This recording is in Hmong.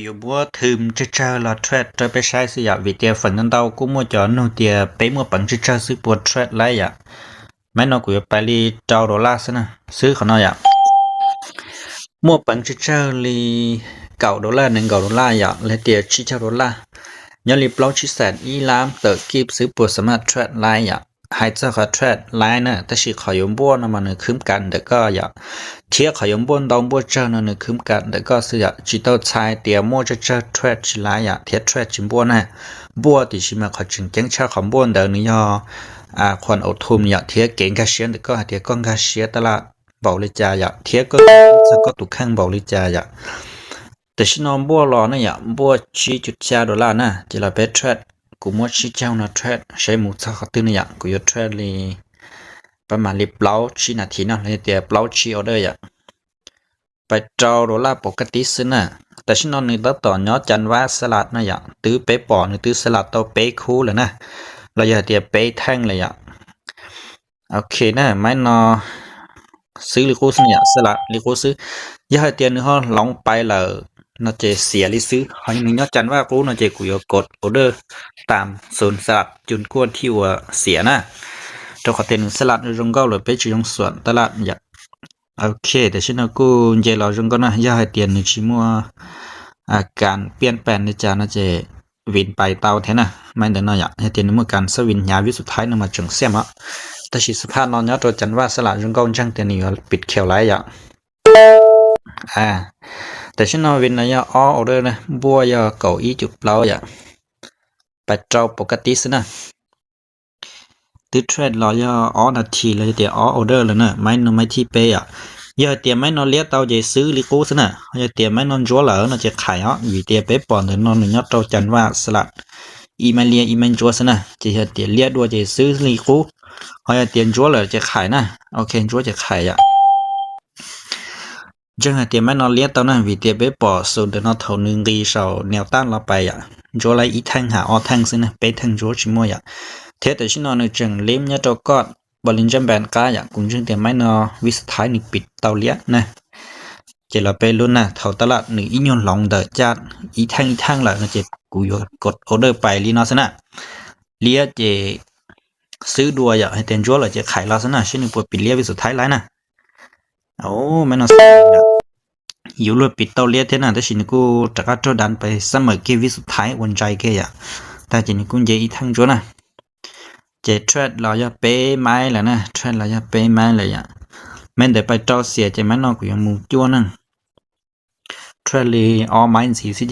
Yuav muab thwm tsawg tsawg los trade rau peb saib xwb yom, vim tias feem ntau ntau kuj muaj cov nug tias peb muaj peev tsawg tsawg xwb puas trade laib yom. Maiv no kuv yuav pais li rau dollar xwb na, xwb qhov no yom. Muaj peev tsawg tsawg li kaum dollar, nees nkaum dollar yom, los tias tsib caug dollar. Nyob li plaub tsib xees ib lab tawm kib xwb puas xav maj trade laib yom. Hais txog qhov trade laib na, tab sis qhov yuav npuaj no mas nws khwb kav ntawm koj yom, thiab qhov yuav npuaj ntau npuaj tsawg no nws khwb kav ntawm koj xwb yom. Tsis tau txhais tias muaj tsawg tsawg trade tsis laib yom, thiab trade tsis npuaj na. Npuaj tiam sis mas qhov tseem ceeb tshaj qhov npuaj ntawd nws yog khuam authum yom, thiab kev nkag siab ntawm koj hais tias koj nkag siab taj laj npaum li cas yom, thiab koj txog koj tus kheej npaum li cas yom. Tam sim no npuaj los ne yom, npuaj tsib caug dollar na, ces los peb trade, kuv muab tsib caug no trade saib mus txog qhov twg ne yom, kuv yuav trade li pab mam li plaub tsib nas this no, los tias plaub tsib order yom. Pais rau dollar pov kaj tib xwb na. Tam sim no nws tab tom nyob cas vaj xab las no yom, twb peb pom nws twb xab las tau peb khub lawm na, los yog hais tias peb theej lawm yom. Ok na, maiv no xwb li qub xwb yom, xab las li qub xwb. Yog hais tias nws ho hloov pais lawm no ces xiam li xwb, ho yog nws nyob cas vaj qub no ces kuv yuav kod order tam xun xab las cun kuaj thiaj ua xiam na, rau qhov tias nws xab las zoo nkauj lawm peb tsis zoo xuam taj laj yom. Ok, tam sim no kuj nce los zoo nkauj na, yog hais tias nws tsis muaj kas piaj pes li cas no ces vin pais tau thiab na. Maiv ntawm no yom, yog tias nws muaj kas xab vin hnyav vib xus thaib no mas tseem xiam os. Tab sis xab phaj no nyob rau cas vaj xab las zoo nkauj ntseeg tias nws yuav pim khiaus laiv yom. Tam sim no vin no yog ob order na, npuaj yog kaum ib caug plaub yom. Pais rau pov kaj tib xwb na. Twb trade los yog ob nas this los yog tias ob order lawm na, maiv no maiv thib peb yom. Yog hais tias maiv no liab tau ces xwb li qub xwb na, yog tias maiv no ntsuab lawm no ces qhais os, vim tias peb pom ntawm no nws nyob rau cas vaj xab las ib maiv liab ib maiv ntsuab xwb na, ces yog tias liab dua ces xwb li qub, ho yog tias ntsuab lawm ces qhais na. Ok, ntsuab ces qhais yom. Ntseeg hais tias maiv no liab tau na, vim tias peb pom xus ntawm no thaum nws nqis saum neo taj los pais yom, ntsuab lawm ib theej ham ob theej xwb na, peb theej ntsuab tsis muaj yom. Thiab tam sim no nws tseem lim nyob rau koj pos li ntsab npas qab yom, kuv ntseeg tias maiv no vib xus thaib nws pim tau liab na. Ces los peb lub na, thaum taj laj nws ib nyuag hloov ntawm caj ib theej ib theej lawm no ces kuv yuav kod order pais li no xwb na. Liab ces xwb dua yom, hais tias ntsuab lawm ces qhais los xwb na, seb nws puas pim liab vib xus thaib laiv na. Maiv no xwb, yuav luag pim tau liab thiab na, tab sis nws kuj rov qab raug dan pais xab mawm kiag vib xus thaib ua ntsais kiag yom. Tag ces nws kuj nce ib theej ntsuab na. Ces trade los yog peb maiv lawm na, trade los yog peb maiv lawm yom. Maiv ntawd pais rau xiam ces maiv no kuv yuav mus cuaj na. Trade li ob maiv ntxiv xwb